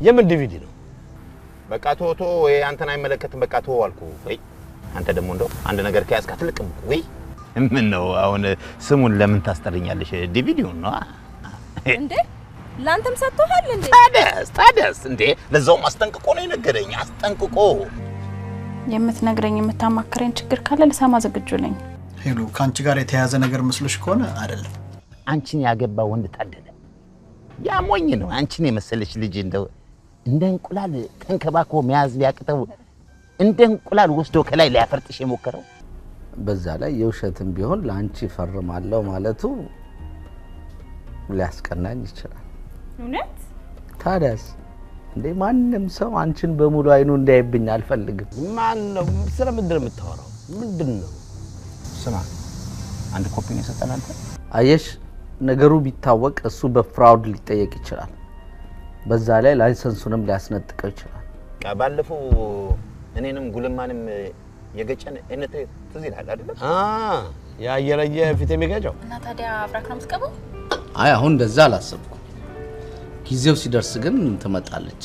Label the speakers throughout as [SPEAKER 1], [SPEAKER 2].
[SPEAKER 1] የምን ዲቪዲ ነው?
[SPEAKER 2] በቃ ቶቶ አንተን አይመለከትም። በቃ ቶ አልኩህ። ወይ አንተ ደግሞ እንደው አንድ ነገር ከያዝክ አትልቅም። ወይ ምን ነው አሁን ስሙን ለምን ታስጠርኛለሽ? ዲቪዲውን ነው
[SPEAKER 3] እንዴ? ላንተም ሰጥቶሃል እንዴ?
[SPEAKER 2] ታዲያስ ታዲያስ እንዴ! ለዛውም አስጠንቅቆ ነው የነገረኝ። አስጠንቅቆ።
[SPEAKER 4] የምትነግረኝ የምታማክረኝ ችግር ካለ ልሰማ ዝግጁ ነኝ።
[SPEAKER 5] ሄሎ፣ ከአንቺ ጋር የተያያዘ ነገር መስሎሽ ከሆነ አይደለም።
[SPEAKER 2] አንቺን ያገባ ወንድ ታደለ። ያ ሞኝ ነው። አንቺን የመሰለች ልጅ እንደው እንደ እንቁላል ተንከባክቦ መያዝ ቢያቅተው እንደ እንቁላል ወስዶ ከላይ ሊያፈርጥሽ የሞከረው።
[SPEAKER 6] በዛ ላይ የውሸትም ቢሆን ለአንቺ ፈርማለሁ ማለቱ ሊያስቀናኝ ይችላል።
[SPEAKER 4] እውነት?
[SPEAKER 6] ታዲያስ እንዴ ማንም ሰው አንቺን በሙሉ አይኑ እንዳይብኝ አልፈልግም።
[SPEAKER 1] ማን ነው? ስለ ምንድን ነው የምታወራው? ምንድን ነው?
[SPEAKER 2] ስማ፣ አንድ ኮፒ ነው የሰጠን አንተ።
[SPEAKER 6] አየሽ፣ ነገሩ ቢታወቅ እሱ በ fraud ሊጠየቅ ይችላል። በዛ ላይ license ኡንም ሊያስነጥቀው ይችላል።
[SPEAKER 2] ባለፈው እኔንም ጉልማንም የገጨን እነት ትዝ ይልሃል አይደለም?
[SPEAKER 1] ያ እየለየ ፊት የሚገጨው።
[SPEAKER 4] እና ታዲያ አብራክ ነው የምትገባው?
[SPEAKER 6] አይ አሁን እንደዛ አላሰብኩም። ጊዜው ሲደርስ ግን ትመጣለች።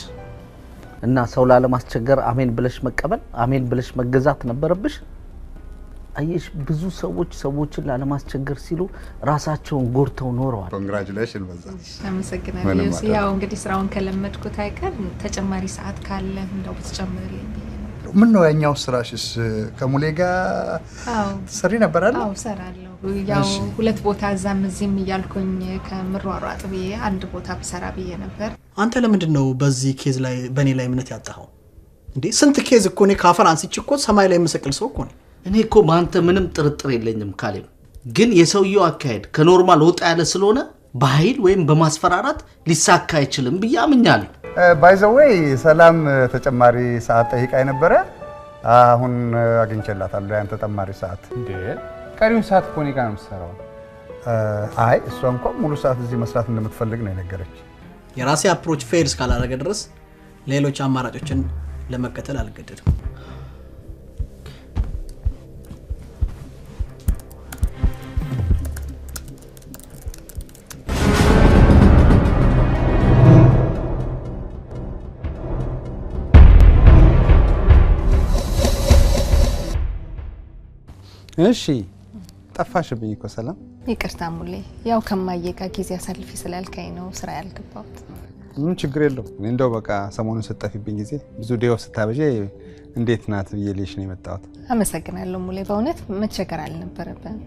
[SPEAKER 6] እና ሰው ላለማስቸገር አሜን ብለሽ መቀበል፣ አሜን ብለሽ መገዛት ነበረብሽ። አየሽ፣ ብዙ ሰዎች ሰዎችን ላለማስቸገር ሲሉ ራሳቸውን ጎድተው ኖረዋል።
[SPEAKER 7] Congratulation በዛ።
[SPEAKER 8] አመሰግናለሁ። ያው እንግዲህ ስራውን ከለመድኩት አይቀር ተጨማሪ ሰዓት ካለ እንደው ብትጨምርልኝ ብዬ ነው።
[SPEAKER 7] ምን ነው ያኛው ስራሽስ ከሙሌ ጋር ትሰሪ ነበር አይደል?
[SPEAKER 8] አዎ እሰራለሁ። ያው ሁለት ቦታ እዛም እዚህም እያልኩኝ ከምሯሯጥ ብዬ አንድ ቦታ ብሰራ ብዬ ነበር።
[SPEAKER 5] አንተ ለምንድን ነው በዚህ case ላይ በእኔ ላይ እምነት ያጣኸው እንዴ? ስንት case እኮ እኔ ካፈር አንስቼ እኮ ሰማይ ላይ የምሰቅል ሰው እኮ ነኝ።
[SPEAKER 6] እኔ እኮ በአንተ ምንም ጥርጥር የለኝም ካሌብ፣ ግን የሰውየው አካሄድ ከ normal ወጣ ያለ ስለሆነ በኃይል ወይም በማስፈራራት ሊሳካ አይችልም ብዬ አምኛለሁ።
[SPEAKER 7] By the way ሰላም ተጨማሪ ሰዓት ጠይቃ የነበረ አሁን አግኝቼላታለሁ። ያን ተጨማሪ ሰዓት
[SPEAKER 9] እንዴ? ቀሪውን ሰዓት እኮ እኔ ጋር ነው የምትሰራው።
[SPEAKER 7] አይ እሷ እንኳን ሙሉ ሰዓት እዚህ መስራት እንደምትፈልግ ነው የነገረች።
[SPEAKER 5] የራሴ approach fail እስካላደረገ ድረስ ሌሎች አማራጮችን ለመከተል አልገደድም።
[SPEAKER 9] እሺ ጠፋሽብኝ እኮ ሰላም።
[SPEAKER 8] ይቅርታ ሙሌ፣ ያው ከማዬ ጋር ጊዜ አሳልፊ ስላልከኝ ነው ስራ ያልገባሁት።
[SPEAKER 9] ምንም ችግር የለውም። እኔ እንደው በቃ ሰሞኑን ስትጠፊብኝ ጊዜ ብዙ day off ስታበዢ እንዴት ናት ብዬ ልይሽ ነው የመጣሁት።
[SPEAKER 8] አመሰግናለሁ ሙሌ፣ በእውነት መቸገር አልነበረብን።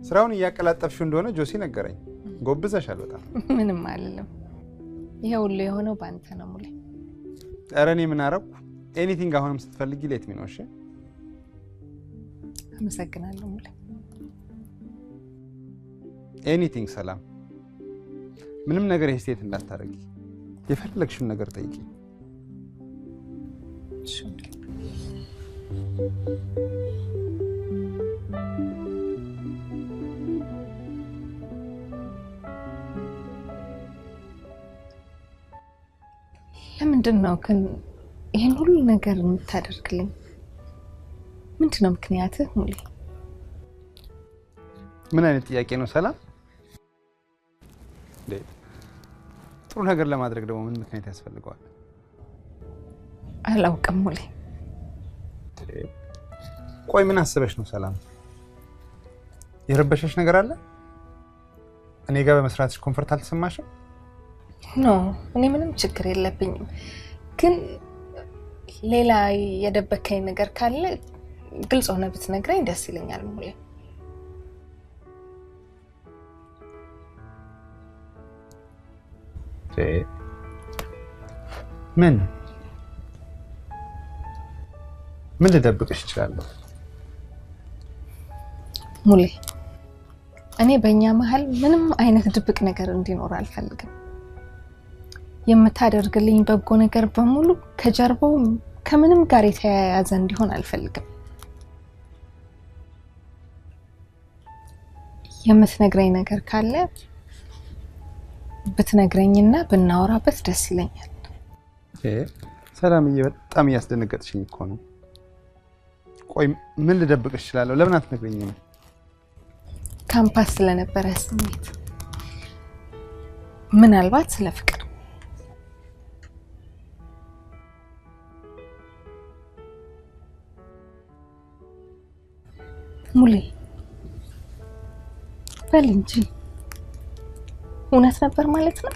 [SPEAKER 9] ስራውን እያቀላጠፍሽው እንደሆነ ጆሲ ነገረኝ። ጎብዘሻል በጣም።
[SPEAKER 8] ምንም አልልም። ይሄ ሁሉ የሆነው በአንተ ነው ሙሌ።
[SPEAKER 9] ኧረ እኔ ምን አደረኩ? Anything አሁንም ስትፈልጊ let me know። እሺ
[SPEAKER 8] አመሰግናለሁ ሙሌ።
[SPEAKER 9] Anything ሰላም፣ ምንም ነገር hesitate እንዳታረጊ፣ የፈለግሽውን ነገር ጠይቂ።
[SPEAKER 8] ለምንድን ነው ግን ይህን ሁሉ ነገር የምታደርግልኝ? ምንድን ነው ምክንያትህ ሙሌ?
[SPEAKER 9] ምን አይነት ጥያቄ ነው ሰላም? ጥሩ ነገር ለማድረግ ደግሞ ምን ምክንያት ያስፈልገዋል?
[SPEAKER 8] አላውቅም ሙሌ።
[SPEAKER 9] ቆይ ምን አስበሽ ነው ሰላም? የረበሸሽ ነገር አለ? እኔ ጋር በመስራትሽ comfort አልተሰማሽም?
[SPEAKER 8] No፣ እኔ ምንም ችግር የለብኝም። ግን ሌላ የደበከኝ ነገር ካለ ግልጽ ሆነ ብትነግረኝ ደስ ይለኛል ሙሌ።
[SPEAKER 9] ምን ምን ልደብቅሽ እችላለሁ?
[SPEAKER 8] ሙሌ፣ እኔ በእኛ መሀል ምንም አይነት ድብቅ ነገር እንዲኖር አልፈልግም። የምታደርግልኝ በጎ ነገር በሙሉ ከጀርባው ከምንም ጋር የተያያዘ እንዲሆን አልፈልግም። የምትነግረኝ ነገር ካለ ብትነግረኝና ብናወራበት ደስ ይለኛል።
[SPEAKER 9] ሰላምዬ፣ በጣም እያስደነገጥሽኝ እኮ ነው። ቆይ ምን ልደብቅሽ እችላለሁ? ለምን አትነግረኝም?
[SPEAKER 8] ካምፓስ ስለነበረ ስሜት፣ ምናልባት ስለ ፍቅር። ሙሌ በል እንጂ እውነት ነበር ማለት ነው?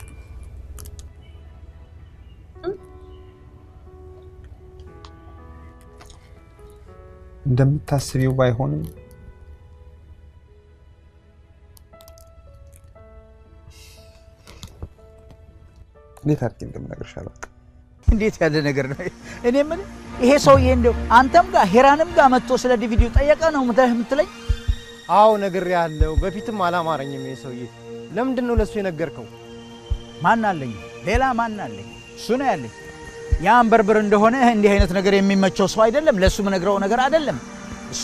[SPEAKER 9] እንደምታስቢው ባይሆንም እንዴት አድርጌ እንደምነግርሽ አላውቅም።
[SPEAKER 10] እንዴት ያለ ነገር ነው? እኔ የምልህ ይሄ ሰውዬ እንደው አንተም ጋር ሄራንም ጋር መጥቶ ስለ ዲቪዲው ጠየቀ ነው የምትለኝ?
[SPEAKER 11] አዎ ነግሬሃለሁ። በፊትም አላማረኝም ይሄ ሰውዬ። ለምንድን ነው ለእሱ የነገርከው?
[SPEAKER 10] ማን አለኝ? ሌላ ማን አለኝ? እሱ ነው ያለኝ። ያ አንበርብር እንደሆነ እንዲህ አይነት ነገር የሚመቸው ሰው አይደለም። ለእሱ የምነግረው ነገር አይደለም። እሱ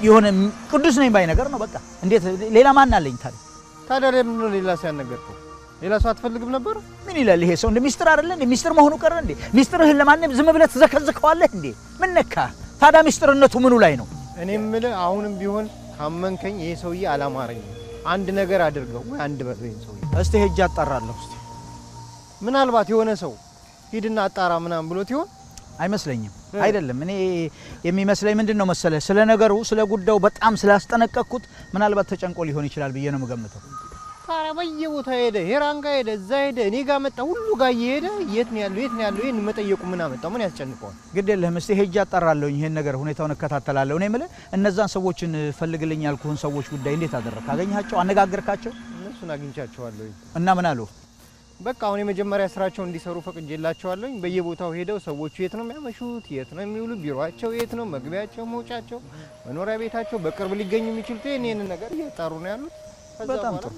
[SPEAKER 10] የሆነ ቅዱስ ነኝ ባይ ነገር ነው። በቃ እንዴት ሌላ ማን አለኝ ታዲያ?
[SPEAKER 11] ታዲያ ለምንድን ነው ሌላ ሰው ያልነገርከው? ሌላ ሰው አትፈልግም ነበር?
[SPEAKER 10] ምን ይላል ይሄ ሰው? እንደ ሚስጥር አይደለ እንዴ? ሚስጥር መሆኑ ቀረ እንዴ? ሚስጥርህን ለማንም ዝም ብለህ ትዘከዝከዋለህ እንዴ? ምን ነካ ታዲያ? ሚስጥርነቱ ምኑ ላይ ነው?
[SPEAKER 11] እኔ የምልህ አሁንም ቢሆን ካመንከኝ ይሄ ሰውዬ አላማረኝም። አንድ ነገር አድርገው ወይ አንድ በለው ይሄን ሰውዬ።
[SPEAKER 10] እስቲ ሄጄ አጣራለሁ። እስቲ
[SPEAKER 11] ምናልባት የሆነ ሰው ሂድና አጣራ ምናምን ብሎት ይሆን?
[SPEAKER 10] አይመስለኝም። አይደለም፣ እኔ የሚመስለኝ ምንድን ነው መሰለህ፣ ስለ ነገሩ ስለ ጉዳዩ በጣም ስላስጠነቀቅኩት ምናልባት ተጨንቆ ሊሆን ይችላል ብዬ ነው የምገምተው።
[SPEAKER 11] ታዲያ በየቦታው ሄደ፣ ሄራን ጋር ሄደ፣ እዛ ሄደ፣ እኔ ጋር መጣ፣ ሁሉ ጋር እየሄደ የት ነው ያለው የት ነው ያለው ይሄን መጠየቁ ምን አመጣው? ምን ያስጨንቀዋል?
[SPEAKER 10] ግድ የለህም፣ እስቲ ሄጄ አጣራለሁኝ ይሄን ነገር፣ ሁኔታውን እከታተላለሁ። እኔ የምልህ እነዛን ሰዎችን ፈልግልኝ ያልኩህን ሰዎች ጉዳይ እንዴት አደረግክ? አገኘሃቸው? አነጋገርካቸው?
[SPEAKER 11] እነሱን አግኝቻቸዋለሁ።
[SPEAKER 10] እና ምን አሉ?
[SPEAKER 11] በቃ አሁን የመጀመሪያ ስራቸውን እንዲሰሩ ፈቅጄላቸዋለሁ። በየቦታው ሄደው ሰዎቹ የት ነው የሚያመሹት፣ የት ነው የሚውሉ፣ ቢሮአቸው የት ነው፣ መግቢያቸው፣ መውጫቸው፣ መኖሪያ ቤታቸው፣ በቅርብ ሊገኙ የሚችሉት ይሄን ነገር እያጣሩ ነው ያሉት።
[SPEAKER 10] በጣም ጥሩ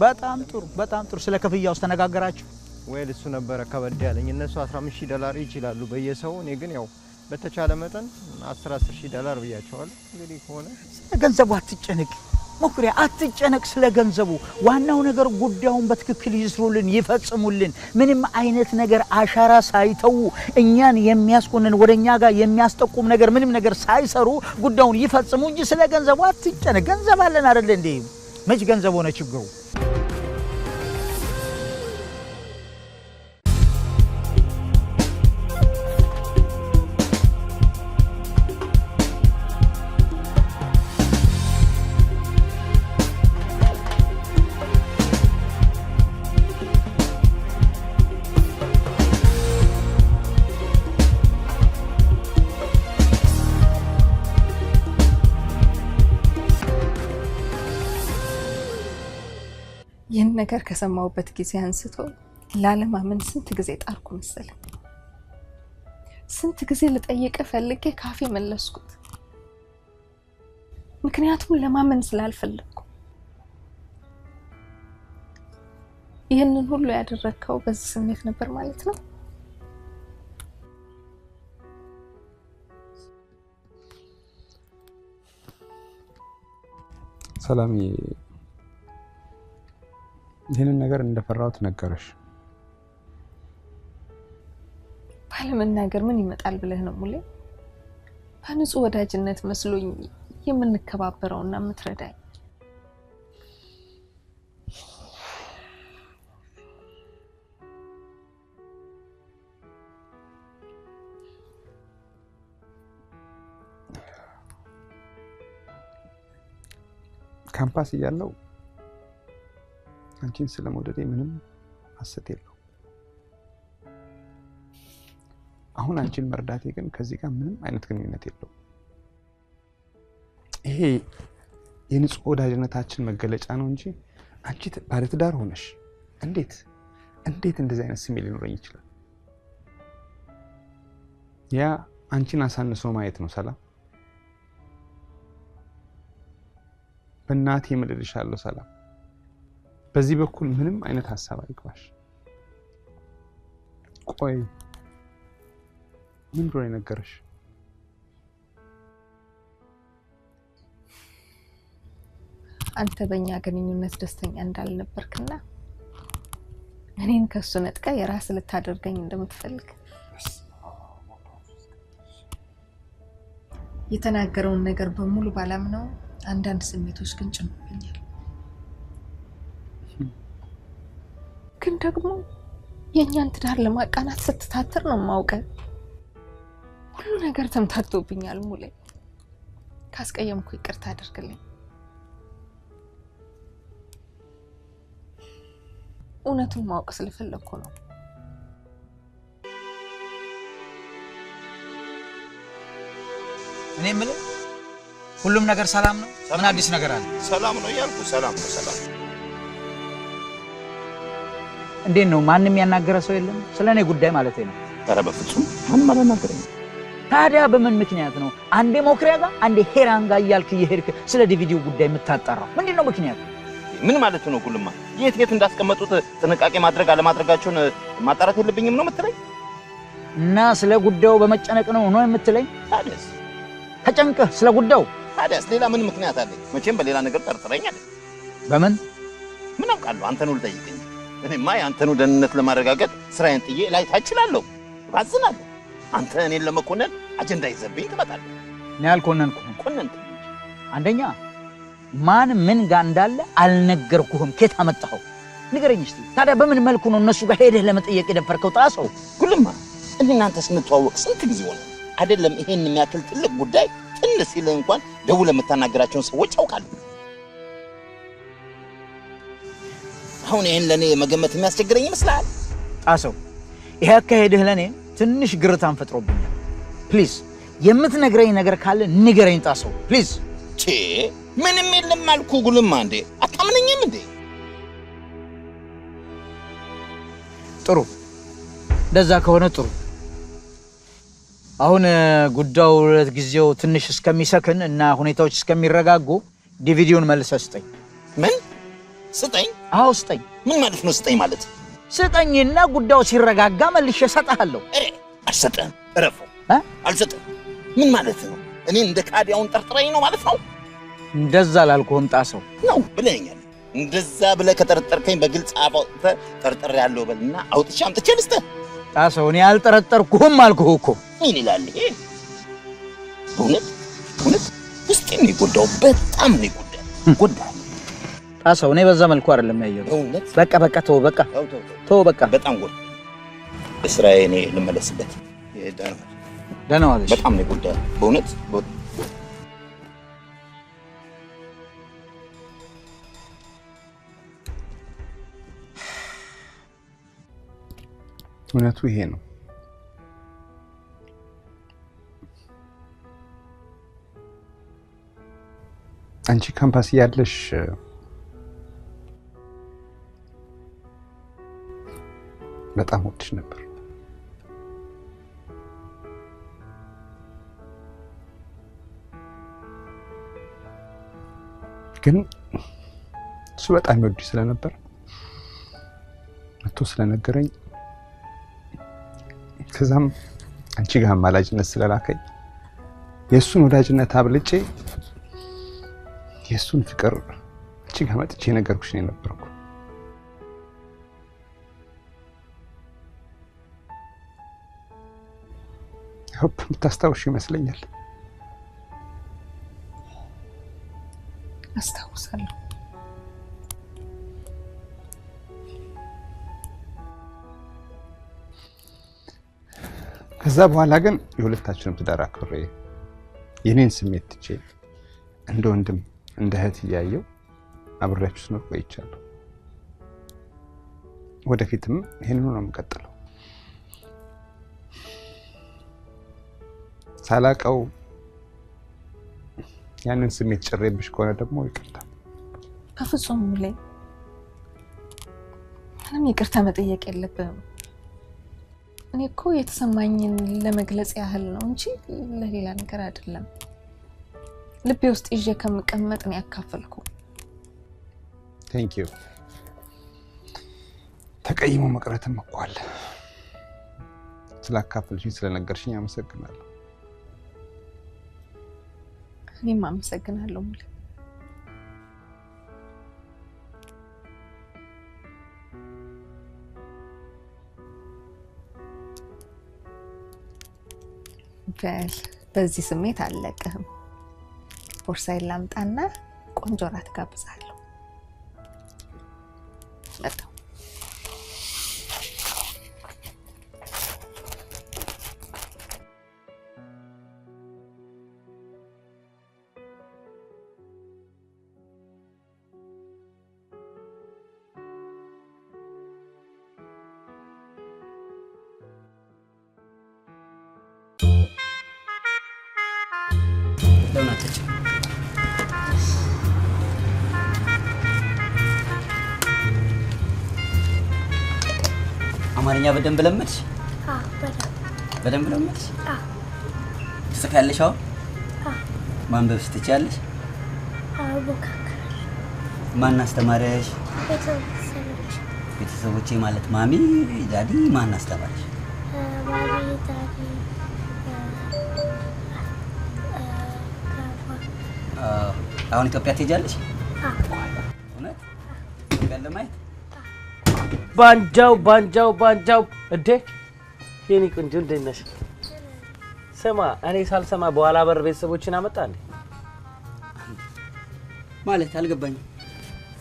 [SPEAKER 10] በጣም ጥሩ በጣም ጥሩ። ስለ ክፍያው ተነጋገራችሁ?
[SPEAKER 11] ወይ እሱ ነበረ ከበድ ያለኝ። እነሱ $15,000 ይችላሉ በየሰው። እኔ ግን ያው በተቻለ መጠን 10,000 ዶላር ብያቸዋለሁ። እንግዲህ ከሆነ
[SPEAKER 10] ስለ ገንዘቡ አትጨነቅ መኩሪያ፣ አትጨነቅ ስለ ገንዘቡ። ዋናው ነገር ጉዳዩን በትክክል ይስሩልን፣ ይፈጽሙልን። ምንም አይነት ነገር አሻራ ሳይተዉ እኛን የሚያስኮንን ወደኛ ጋር የሚያስጠቁም ነገር ምንም ነገር ሳይሰሩ ጉዳዩን ይፈጽሙ እንጂ ስለ ገንዘቡ አትጨነቅ። ገንዘብ አለን አይደል እንዴ? መች ገንዘብ ሆነ ችግሩ?
[SPEAKER 8] ይህን ነገር ከሰማሁበት ጊዜ አንስቶ ላለማመን ስንት ጊዜ ጣርኩ መሰለኝ። ስንት ጊዜ ልጠይቅ ፈልጌ ካፌ መለስኩት። ምክንያቱም ለማመን ስላልፈለግኩ። ይህንን ሁሉ ያደረግከው በዚህ ስሜት ነበር ማለት ነው?
[SPEAKER 9] ሰላምዬ፣ ይህንን ነገር እንደፈራሁት ነገረሽ።
[SPEAKER 8] ባለመናገር ምን ይመጣል ብለህ ነው ሙሌ? በንጹህ ወዳጅነት መስሎኝ የምንከባበረውና የምትረዳኝ።
[SPEAKER 9] ካምፓስ እያለሁ አንቺን ስለመውደዴ ምንም ሐሰት የለውም። አሁን አንቺን መርዳቴ ግን ከዚህ ጋር ምንም አይነት ግንኙነት የለውም። ይሄ የንጹህ ወዳጅነታችን መገለጫ ነው እንጂ አንቺ ባለትዳር ሆነሽ እንዴት እንዴት እንደዚህ አይነት ስሜት ሊኖረኝ ይችላል? ያ አንቺን አሳንሶ ማየት ነው። ሰላም፣ በእናቴ እምልልሻለሁ ሰላም፣ በዚህ በኩል ምንም አይነት ሀሳብ አይግባሽ። ቆይ ምን ብሎ ነው የነገረሽ?
[SPEAKER 8] አንተ በእኛ ግንኙነት ደስተኛ እንዳልነበርክና እኔን ከሱ ነጥቀ የራስ ልታደርገኝ እንደምትፈልግ የተናገረውን ነገር በሙሉ ባላምነው አንዳንድ ስሜቶች ግን ጭኖብኛል። ግን ደግሞ የእኛን ትዳር ለማቃናት ስትታትር ነው የማውቀው። ሁሉ ነገር ተምታቶብኛል ሙሌ። ካስቀየምኩ ይቅርታ አድርግልኝ። እውነቱን ማወቅ ስለፈለኩ ነው።
[SPEAKER 10] እኔ የምልህ ሁሉም ነገር ሰላም ነው? ምን አዲስ ነገር አለ?
[SPEAKER 2] ሰላም ነው እያልኩ ሰላም ነው። ሰላም
[SPEAKER 10] እንዴት ነው? ማንም ያናገረ ሰው የለም? ስለ እኔ ጉዳይ ማለት ነው።
[SPEAKER 2] ኧረ በፍጹም ማንም አላናገረኝም።
[SPEAKER 10] ታዲያ በምን ምክንያት ነው አንዴ ሞክሪያ ጋር አንዴ ሄራን ጋር እያልክ እየሄድክ ስለ ዲቪዲው ጉዳይ የምታጣራው? ምንድን ነው ምክንያቱ?
[SPEAKER 2] ምን ማለት ነው ጉልማ? የት የት እንዳስቀመጡት ጥንቃቄ ማድረግ አለማድረጋቸውን ማጣራት የለብኝም ነው የምትለኝ?
[SPEAKER 10] እና ስለ ጉዳዩ በመጨነቅ ነው ነው የምትለኝ?
[SPEAKER 2] ታዲያስ
[SPEAKER 10] ተጨንቀህ ስለ ጉዳዩ?
[SPEAKER 2] ታዲያስ ሌላ ምን ምክንያት አለኝ? መቼም በሌላ ነገር ጠርጥረኝ አይደል?
[SPEAKER 10] በምን
[SPEAKER 2] ምን አውቃለሁ? አንተኑ ልጠይቅ እንጂ እኔማ የአንተኑ ደህንነት ለማረጋገጥ ስራዬን ጥዬ ላይ ታችላለሁ፣ ባዝናለሁ። አንተ እኔን ለመኮነን አጀንዳ ይዘብኝ ትመጣለህ።
[SPEAKER 10] እኔ አልኮነንኩህም።
[SPEAKER 2] ኮነንክ።
[SPEAKER 10] አንደኛ ማን ምን ጋር እንዳለ አልነገርኩህም። ከየት አመጣኸው? ንገረኝ እስቲ። ታዲያ በምን መልኩ ነው እነሱ ጋር ሄደህ ለመጠየቅ የደፈርከው? ጣሰው
[SPEAKER 2] ጉልማ፣ እኔ እናንተ ስንተዋወቅ ስንት ጊዜ ሆነ? አይደለም ይሄን የሚያክል ትልቅ ጉዳይ ትንሽ ሲልህ እንኳን ደውለህ የምታናገራቸውን ሰዎች አውቃለሁ። አሁን ይሄን ለኔ መገመት የሚያስቸግረኝ ይመስልሃል?
[SPEAKER 10] ጣሰው፣ ይሄ አካሄድህ ለኔ ትንሽ ግርታን ፈጥሮብኛል። Please የምትነግረኝ ነገር ካለ ንገረኝ ጣሰው፣ please።
[SPEAKER 2] ቼ ምንም የለም አልኩህ ጉልማ። እንዴ አታምነኝም እንዴ?
[SPEAKER 10] ጥሩ፣ እንደዛ ከሆነ ጥሩ። አሁን ጉዳዩ ጊዜው ትንሽ እስከሚሰክን እና ሁኔታዎች እስከሚረጋጉ ዲቪዲውን መልሰህ ስጠኝ።
[SPEAKER 2] ምን ስጠኝ?
[SPEAKER 10] አዎ ስጠኝ።
[SPEAKER 2] ምን ማለት ነው ስጠኝ ማለት?
[SPEAKER 10] ስጠኝና ጉዳዩ ሲረጋጋ መልሼ እሰጥሃለሁ።
[SPEAKER 2] አልሰጥህም። እረፉ። አልሰጥህም። ምን ማለት ነው? እኔ እንደ ካዲያውን ጠርጥረኝ ነው ማለት ነው?
[SPEAKER 10] እንደዛ አላልኩህም ጣሰው።
[SPEAKER 2] ነው ብለኸኛል። እንደዛ ብለህ ከጠረጠርከኝ በግልጽ አውጥተህ ጠርጥሬያለሁ በልና አውጥቼ አምጥቼ ልስጥህ።
[SPEAKER 10] ጣሰው እኔ አልጠረጠርኩህም አልኩህ እኮ።
[SPEAKER 2] ምን ይላል ይሄ? እውነት እውነት ውስጤን ነው የጎዳው። በጣም ነው የጎዳው። ጎዳህ
[SPEAKER 10] ጣሰው። እኔ በዛ መልኩ አይደለም ያየሁት።
[SPEAKER 2] እውነት
[SPEAKER 10] በቃ በቃ ተው፣ በቃ ተው፣ በቃ
[SPEAKER 2] በጣም ጎዳ። ስራዬ እኔ ልመለስበት።
[SPEAKER 10] ደህና ዋል።
[SPEAKER 2] በጣም ነው የጎዳህ በእውነት።
[SPEAKER 9] እውነቱ ይሄ ነው። አንቺ ካምፓስ ያለሽ በጣም ወድሽ ነበር። ግን እሱ በጣም ይወድሽ ስለነበር መጥቶ ስለነገረኝ ከዛም አንቺ ጋር አማላጅነት ስለላከኝ የእሱን ወዳጅነት አብልጬ የእሱን ፍቅር አንቺ ጋር መጥቼ ነገርኩሽ ነው የነበርኩ። ሆፕ የምታስታውሽ ይመስለኛል።
[SPEAKER 8] አስታውሳለሁ።
[SPEAKER 9] ከዛ በኋላ ግን የሁለታችንም ትዳር አክብሬ የኔን ስሜት ትቼ እንደ ወንድም እንደ እህት እያየው አብሬያችሁ ስኖር ቆይቻለሁ። ወደፊትም ይሄንኑ ነው የምቀጥለው። ሳላቀው ያንን ስሜት ጭሬብሽ ከሆነ ደግሞ ይቅርታ።
[SPEAKER 8] በፍጹም ሙሌ፣ ምንም ይቅርታ መጠየቅ የለብህም። እኔ እኮ የተሰማኝን ለመግለጽ ያህል ነው እንጂ ለሌላ ነገር አይደለም። ልቤ ውስጥ ይዤ ከምቀመጥ ነው ያካፈልኩ።
[SPEAKER 9] Thank you። ተቀይሞ መቅረትም እኮ አለ። ስላካፈልሽኝ ስለነገርሽኝ አመሰግናለሁ።
[SPEAKER 8] እኔም አመሰግናለሁ ሙሌ። በል በዚህ ስሜት አልለቅህም። ቦርሳዬን ላምጣና ቆንጆ እራት ጋብዛለሁ። መጣሁ።
[SPEAKER 12] ለምን አትጠጪም? አማርኛ በደንብ ለመድሽ?
[SPEAKER 13] አዎ በደንብ።
[SPEAKER 12] በደንብ ለመድሽ?
[SPEAKER 13] አዎ።
[SPEAKER 12] ትጽፊያለሽ አሁን?
[SPEAKER 13] አዎ።
[SPEAKER 12] ማንበብ ትችያለሽ?
[SPEAKER 13] አዎ እሞካክራለሁ።
[SPEAKER 12] ማን አስተማረሽ?
[SPEAKER 13] ቤተሰቦች።
[SPEAKER 12] ቤተሰቦቼ ማለት mommy daddy ማን አስተማረሽ?
[SPEAKER 13] Mommy፣ daddy፣ grandpa።
[SPEAKER 12] አሁን ኢትዮጵያ ትሄጃለሽ?
[SPEAKER 13] አዎ።
[SPEAKER 12] እውነት ኢትዮጵያን ለማየት?
[SPEAKER 6] ባንጃው ባንጃው ባንጃው። እንዴ የኔ ቆንጆ እንዴት ነሽ? ስማ እኔ ሳልሰማ በኋላ በር ቤተሰቦችን አመጣ እንዴ?
[SPEAKER 12] ማለት አልገባኝም።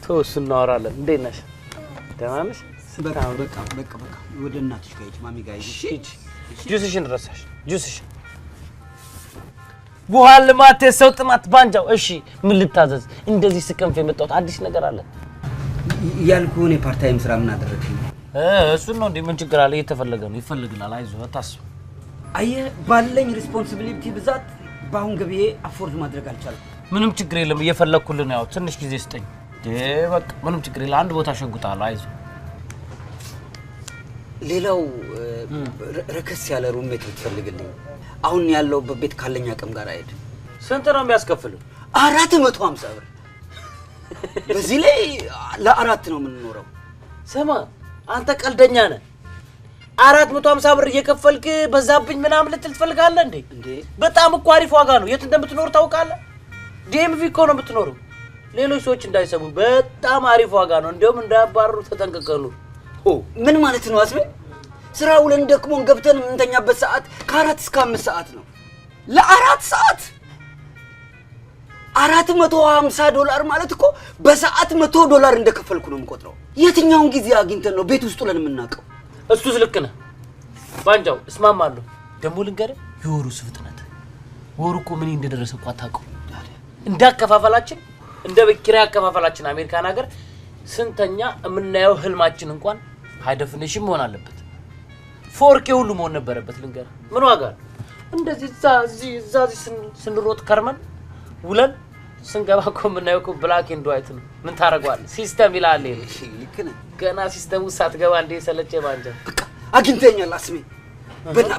[SPEAKER 6] ተው እሱን እናወራለን። እንዴት ነሽ? ደህና ነሽ?
[SPEAKER 12] በቃ በቃ በቃ በቃ ወደ እናትሽ ጋር ሂጂ፣ mommy ጋር ሂጂ።
[SPEAKER 6] ሂጂ። ጁስሽን ረሳሽ። ጁስሽን ውሃ ልማት የሰው ጥማት ባንጃው። እሺ ምን ልታዘዝ? እንደዚህ ስከንፍ የመጣሁት አዲስ ነገር አለ
[SPEAKER 12] ያልኩህን የ part time ስራ ምን አደረግሽኝ?
[SPEAKER 6] እሱን ነው እንዴ? ምን ችግር አለ? እየተፈለገ ነው፣ ይፈልግላል። አይዞህ አታስብ።
[SPEAKER 12] አየህ ባለኝ responsibility ብዛት በአሁን ገቢዬ afford ማድረግ አልቻልኩም።
[SPEAKER 6] ምንም ችግር የለም፣ እየፈለግኩልህ ነው። ያው ትንሽ ጊዜ ስጠኝ። በቃ ምንም ችግር የለም። አንድ ቦታ ሸጉጣለሁ። አይዞህ።
[SPEAKER 12] ሌላው ረከስ ያለ roommate ብትፈልግልኝ፣ አሁን ያለሁበት ቤት ካለኝ አቅም ጋር አይሄድም።
[SPEAKER 6] ስንት ነው የሚያስከፍልህ?
[SPEAKER 12] 450 ብር። በዚህ ላይ ለአራት ነው የምንኖረው።
[SPEAKER 6] ስማ አንተ ቀልደኛ ነህ። 450 ብር እየከፈልክ በዛብኝ ምናምን ልትል ትፈልጋለህ እንዴ? በጣም እኮ አሪፍ ዋጋ ነው። የት እንደምትኖር ታውቃለህ? DMV እኮ ነው የምትኖረው። ሌሎች ሰዎች እንዳይሰሙ በጣም አሪፍ ዋጋ ነው። እንዲያውም እንዳያባርሩ ተጠንቅቀህ ኑር።
[SPEAKER 12] ምን ማለት ነው አስሜ? ስራ ውለን ደክሞን ገብተን የምንተኛበት ሰዓት ከ4 እስከ 5 ሰዓት ነው። ለአራት ሰዓት $450 ማለት እኮ በሰዓት $100 እንደከፈልኩ ነው የምቆጥረው። የትኛውን ጊዜ አግኝተን ነው ቤት ውስጥ ውለን የምናውቀው?
[SPEAKER 6] እሱስ ልክ ነህ ባንጃው፣ እስማማለሁ። ደግሞ ልንገርህ የወሩስ ፍጥነት፣ ወሩ እኮ ምን እንደደረሰ እኮ አታውቀውም። እንዳከፋፈላችን እንደ ቤት ኪራይ አከፋፈላችን አሜሪካን ሀገር ስንተኛ የምናየው ህልማችን እንኳን high definition መሆን አለበት። 4K ሁሉ መሆን ነበረበት። ልንገርህ ምን ዋጋ አለው? እንደዚህ እዛ እዚህ እዛ እዚህ ስንሮጥ ከርመን ውለን ስንገባ እኮ የምናየው እኮ black and white ነው። ምን ታደርገዋለህ? System ይላል።
[SPEAKER 12] ልክ ነህ።
[SPEAKER 6] ገና system ውስጥ ሳትገባ እንዴ ሰለቼ ባንጃ።
[SPEAKER 12] በቃ አግኝተኸኛል አስሜ፣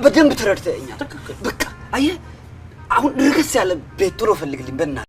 [SPEAKER 12] በደንብ ተረድተኸኛል። በቃ አየህ አሁን ረከስ ያለ ቤት ቶሎ ፈልግልኝ በእናትህ።